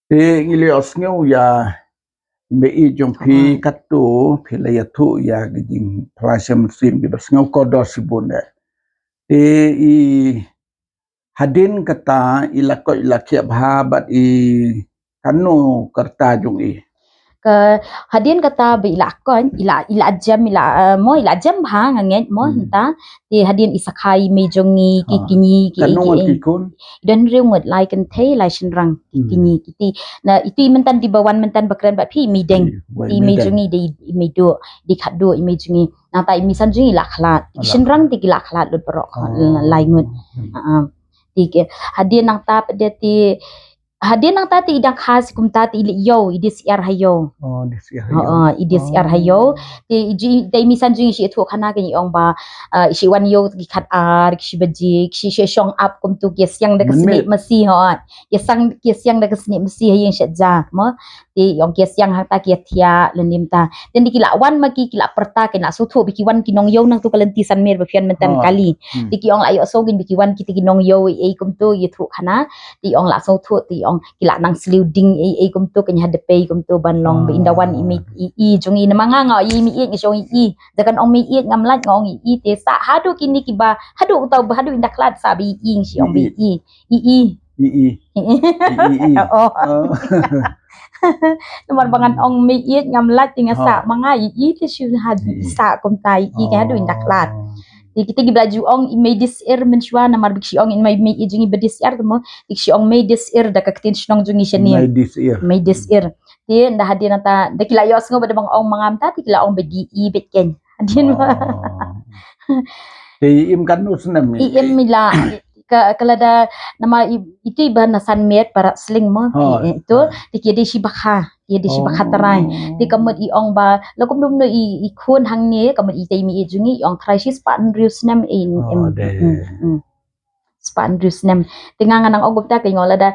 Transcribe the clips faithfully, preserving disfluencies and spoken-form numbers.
Te ngi la ïohsngew ïa i mei jong phi, katto phi la ïathuh ïa ki jingpyllait sha mynsiem kiba sngew kordor shibun de. Te i hadien kata i la koit i la khiah bha bad i kano ka rta jong i? Ka hadien kata ba i la koit, i la, i la jem, i la, eh, mo, i la jem bha nga ngeit mo. Hmm. Hynta te hadien i sa kha i mei jong i, ki, ah, kine ki, kano ngut ki khun? I don hynriew ngut, lai kynthei lai shynrang, ki, hmm, kine kiti. Na itu i mynta dei ba wan mynta ba kren bad phi, i mei deng. Hmm, i mei deng. I mei jong i dei i mei duh, dei khatduh i mei jong i. Nangta i mei san jong i la khlad. Ki shynrang te ki la khlad lut baroh, oh, lai ngut. Hmm. Ah, ah. Te ki, hadien nangta pat de te, hadien nangta te i dang kha shi kumta te i leit ïew, i die syiar ha ïew. Oh, die syiar ha ïew. Oh, oh, i die syiar ha ïew. Oh. Te i ju, te i mei san jong i shu ïathuh khana, ka i ong ba, ah, i shu wan ïew ki khat ar, ki shi baje, ki shi, shi shong ap kumtu, ki ïa siang da ka snieh masi, ho. Ki ïa siang, ki ïa siang da ka snieh masi ha ïing shet ja, mo. Te i ong ki ïa siang hangta, ki ïa thiah lane mynta. Te nda ki la wan ma ki, ki la pyrta, ki la sngewthuh ba ki wan ki nongïew nangtu ka lynti San Mer ba phi wan mynta kali. Hmm. Te ki ong la ïohsngew kin ba ki wan kita ki nongïew ei ei kumtu, ïathuh khana. Te i ong la sngewthuh, te i ong ki la nang sliew ding ei ei kumtu, kane ha dpei kumtu ban long ba ynda wan i mei i, i jong i, namar nga nga i mei i, nga shong i i. Da kan ong mei i ngam lait, nga ong i i. Te sa haduh kine kiba, haduh uta ba haduh ynda khlad sa ba i i, nga shi ong ba i i. I i. I i. I i. I i. Oh. Oh. Namar ba ngan ong mei i ngam lait, te nga sa ma nga i i, te shu ha i sa kumta i i, ka haduh ynda khlad. Te kita kiba la ju ong i mei die syiar mynshuwa, namar ba ki shi ong i mei, mei i jong i ba die syiar te mo, te ki shi ong mei die syiar da ka ktien shnong jong i shane. Mei die syiar. Mei die syiar. Te nda hadien nangta, nda ki la ïohsngew ba da ba nga ong ma nga mynta, te ki la ong ba die i beit kein. Hadien ba. Oh. Te i im katno snem i? I im i la, ka, ka lada namar i, itu i ba na San Mer para sling mo. Oh. Eh, itu, te ki dei shi bakha, ki dei shi bakha trai. Oh. Te ka mut i ong ba, la kumno kumno i, i khun hangne, ka mut i te i mei i jong i, i ong trai shi spah hynriew snem i im. Oh, dei. Mm, mm. Spah hynriew snem. Te nga nga nang ong kumta, ka i ong lada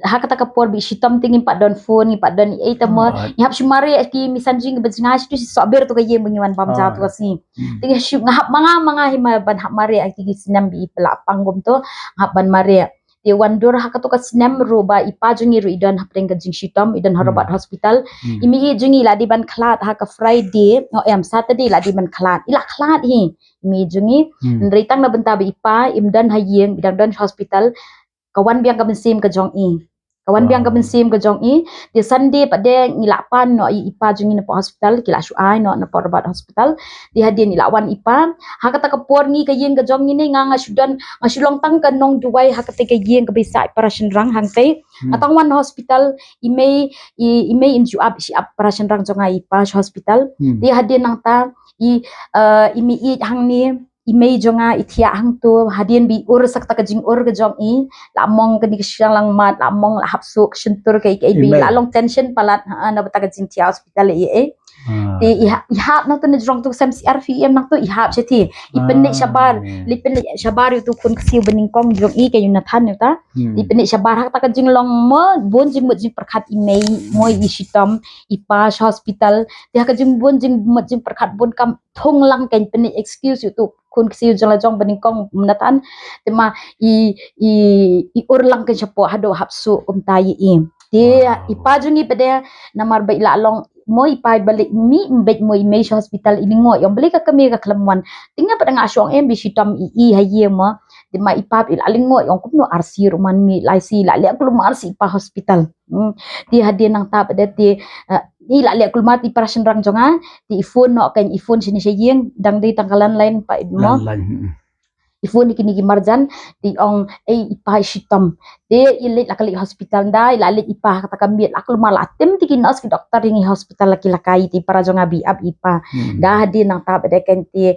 ha kata ka por ba i shitom te ngim pat don phone, ngim pat don ei ei te mo. Ah. Ngi hap shu mareh, ki mei san jong i ba jngai shu tu shi sohbir tu ka ïing ba ngi wan bam ja tu ka sngi. Hmm. Te ngi shu, nga hap ma nga ma nga hi ma ban hap mareh, ha kiti ki snem ba i la pang kumtu, nga hap ban mareh. Te wan dur ha katu ka snem ruh ba i pa jong i ruh i don hapdeng ka jingshitom, i don ha Robert Hospital. Hmm. I mei i jong i la dei ban khlad ha ka Friday, oh em, Saturday la dei ban khlad. I la khlad hi. I mei jong i, hmm, hynrei tang na bynta ba i pa im don ha ïing, i dang don hospital, ka wan biang ka mynsiem ka jong i. Ka wan biang ka mynsiem ka jong i. Te Sunday pat de ngi la pan noh i, i pa jong i napoh hospital, ki la shu ai noh napoh Robert Hospital. Te hadien i la wan i pa, ha kata ka por ngi ka ïing ka jong ngi ne, nga nga shu don, nga shu long tang ka nongduwai ha kata ka ïing kaba i sah i para shynrang hangtei. Hmm. Nga tang wan hospital, i mei, i, i mei in ju ap, shi ap para shynrang jong nga, i pa sha hospital. Hmm. Te hadien nangta i, eh, i mei i hangne, i mei jong nga i thiah hangtu, hadien ba i ur sa kata ka jingur ka jong i, la mong kane ka shyllangmat, la mong la hap suh ka shyntur ka i, ka i, ba i la long tension palat, ha, na bynta ka jingthiah hospital i, eh. Ah. Te i ha, i hap nangtu na jrong tu sem C R P M nangtu i hap sha te. I pynleit shabar, i pynleit shabar ïa utu khun ksiew ba nyngkong jong i ka Jonathan ïa uta. Hmm. I pynleit shabar ha kata ka jinglong mo, bun jingmut jingpyrkhat i mei, mo i shitom, i pa sha hospital. Te ha ka jingbun jingmut jingpyrkhat bun kam thung lang, kan pynleit excuse ïa utu khun ksiew jong la jong ba nyngkong Jonathan. Te ma i, i, i ur lang kan shapoh haduh hap suh kumta ïa i. Te i pa jong i pat de namar ba i la long mo i pa ba leit mih mbeit mo i mei sha hospital i lyngngoh i ong balei ka kmie ka khlem wan. Te nga pat nga shu ong em ba i shitom i i ha ïing mo. Te ma i pa i la lyngngoh i ong kumno arsir u man mih lai si la leh kulmar si i pa hospital. Hmm. Te hadien nangta pat de te, eh, i la leh kulmar te i para shynrang jong nga, te i phone noh kan i phone shane sha ïing, dang dei tang ka landline pa i mo. Landline, hmm. I phone ïa kine ki marjan, te i ong, ei i pa i shitom. Te i leit la ka leit hospital nda, i la leit i pa ha kata ka miet, la kulmar la tim te ki nurse ki doktor ïa ngi hospital la ki la kai, te i para jong nga ba i ap i pa. Hmm. Da hadien nangta pat de kan te,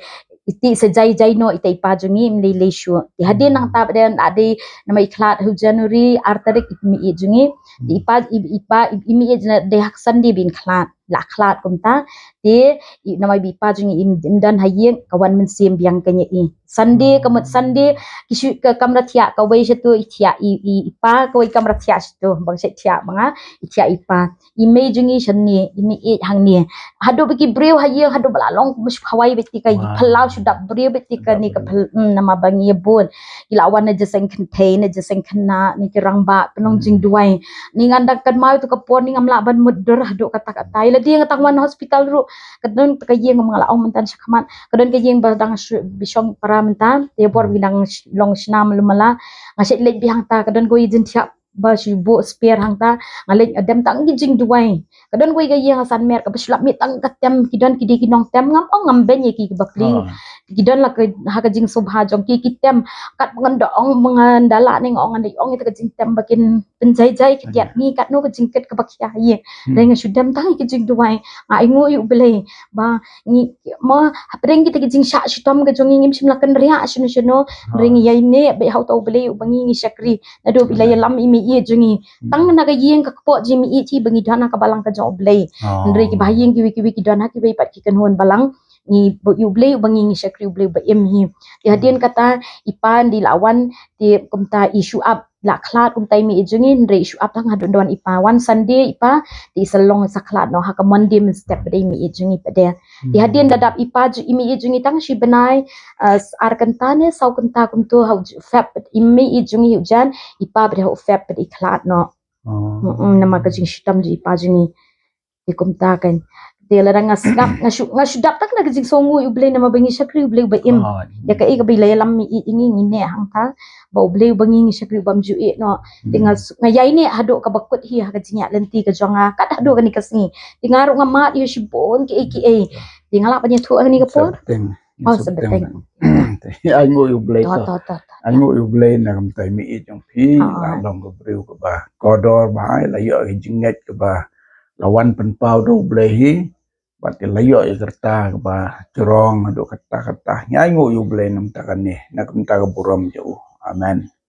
i te sa jai jai noh i te i pa jong ngi, im lei lei shuh. Te hadien nangta pat de, da dei namar i khlad ha u January, ar tarik i mei i jong ngi. Te i pa, i, i pa, i, i mei i jong ngi dei ha ka Sunday ba in khlad. La khlad kumta. Te i namar ba i pa jong ngi im, im don ha ïing, ka wan mynsiem biang ka ïa i. Sunday ka mut Sunday, ki shu ka kamra thiah kawei shato i thiah i, i, i pa, kawei kamra thiah shato, bang shet thiah ba nga, i thiah i pa. I mei jong ngi shane, i mei ïeit hangne. Haduh ba ki briew ha ïing, haduh ba la long kumba shu khawai beit te ka i phyllaw, shu dap briew beit te kane ka phyllaw, mm, namar ba ngi ïa bun. Ki la wan na jingïaseng kynthei, na jingïaseng khynnah, ne ki rangbah, pynlong jingduwai. Ni ngan dang kynmaw ïa tu ka por ni ngam lah ban mutdur haduh katta katta. Ïa lade nga tang wan hospital ruh, ka don ka ïing, nga la ong mynta shakhmat, ka don ka ïing ba dang shu, bishong para mynta, te bor ba dang sh-, long shna malu mala. Nga shet leit beit hangta, ka don kawei jingthiah ba shu buh spare hangta. Nga leit, nga dem tang ki jingduwai. Ka don kawei ka ïing ha Sanmer kaba shu lap mih tang ka tem, ki don ki dei ki nongtem, ngam ong ngam beiñ ïa ki kaba kling. Ki don la ka, ha ka jingsngewbha jong ki, ki tem. Katba ngan da ong, ba ngan da lah ne nga ong, ngan da ong ïa ka jingtem ba kin pynjai jai khyndiat ngi, katno ka jingkit kaba khia ïa. Hynrei nga shu dem tang ïa ki jingduwai. Nga ainguh ïa U Blei ba ngi, mo, hapdeng kita ki jingshah shitom ka jong ngi, ngim shym la kynriah shano shano. Hynrei ngi ïaineh beit ha uta U Blei uba ngi, ngi shakri. Naduh ba i la ïalam i mei ïeit jong ngi. Tang na ka ïing ka kpoh jong i mei ïeit hi ba ngi don ha ka balang ka jong U Blei. Hynrei kiba ha ïing kiwei kiwei ki don ha kiwei pat ki kynhun balang. Ngi, ba ïa U Blei uba ngi, ngi shakri U Blei uba im hi. Te hadien kata i pa ngi la wan, te kumta i shu ap, la khlad kumta i mei ïeit jong ngi, hynrei i shu ap tang haduh don i pa. Wan Sunday i pa, te i sa long sa khlad noh ha ka Monday mynstep ba dei i mei ïeit jong ngi pat de. Te hadien da dap i pa ju-, i mei ïeit jong ngi tang shi bnai, eh, ar kynta ne saw kynta kumto ha u Feb, i mei ïeit jong ngi u jan, i pa pat de ha u Feb pat i khlad noh. Mm, namar ka jingshitom jong i pa jong ngi. Te kumta kan. Te lada nga sngap, nga shu, nga shu dap tang na ka jingsngewnguh ïa U Blei namar ba ngi shakri U Blei uba im. Ïa kaei kaba i la ïalam mei ïeit jong ngi, ngi neh hangta. Ba U Blei uba ngi, ngi shakri U Bamjukeh noh. Te nga s-, nga ïaineh haduh kaba kut hi ha ka jingïaid lynti ka jong nga. Kat haduh kane ka sngi. Te nga ruh nga mad ïa shibun kiei kiei. Te nga lah ban ïathuh ha kane ka por. Sa bteng. Oh, sa bteng. Te ainguh ïa U Blei to. To, to, to. Ainguh ïa U Blei na ka bynta i mei ïeit jong phi. La long ka briew kaba kordor bha, la ïoh ka jingngeit kaba la wan pynpaw da U Blei hi. Bad i la ïoh ïa ka rta kaba jrong haduh katta katta. Ngi ainguh ïa U Blei na ka bynta kane, na ka bynta ka burom jong u. Amen.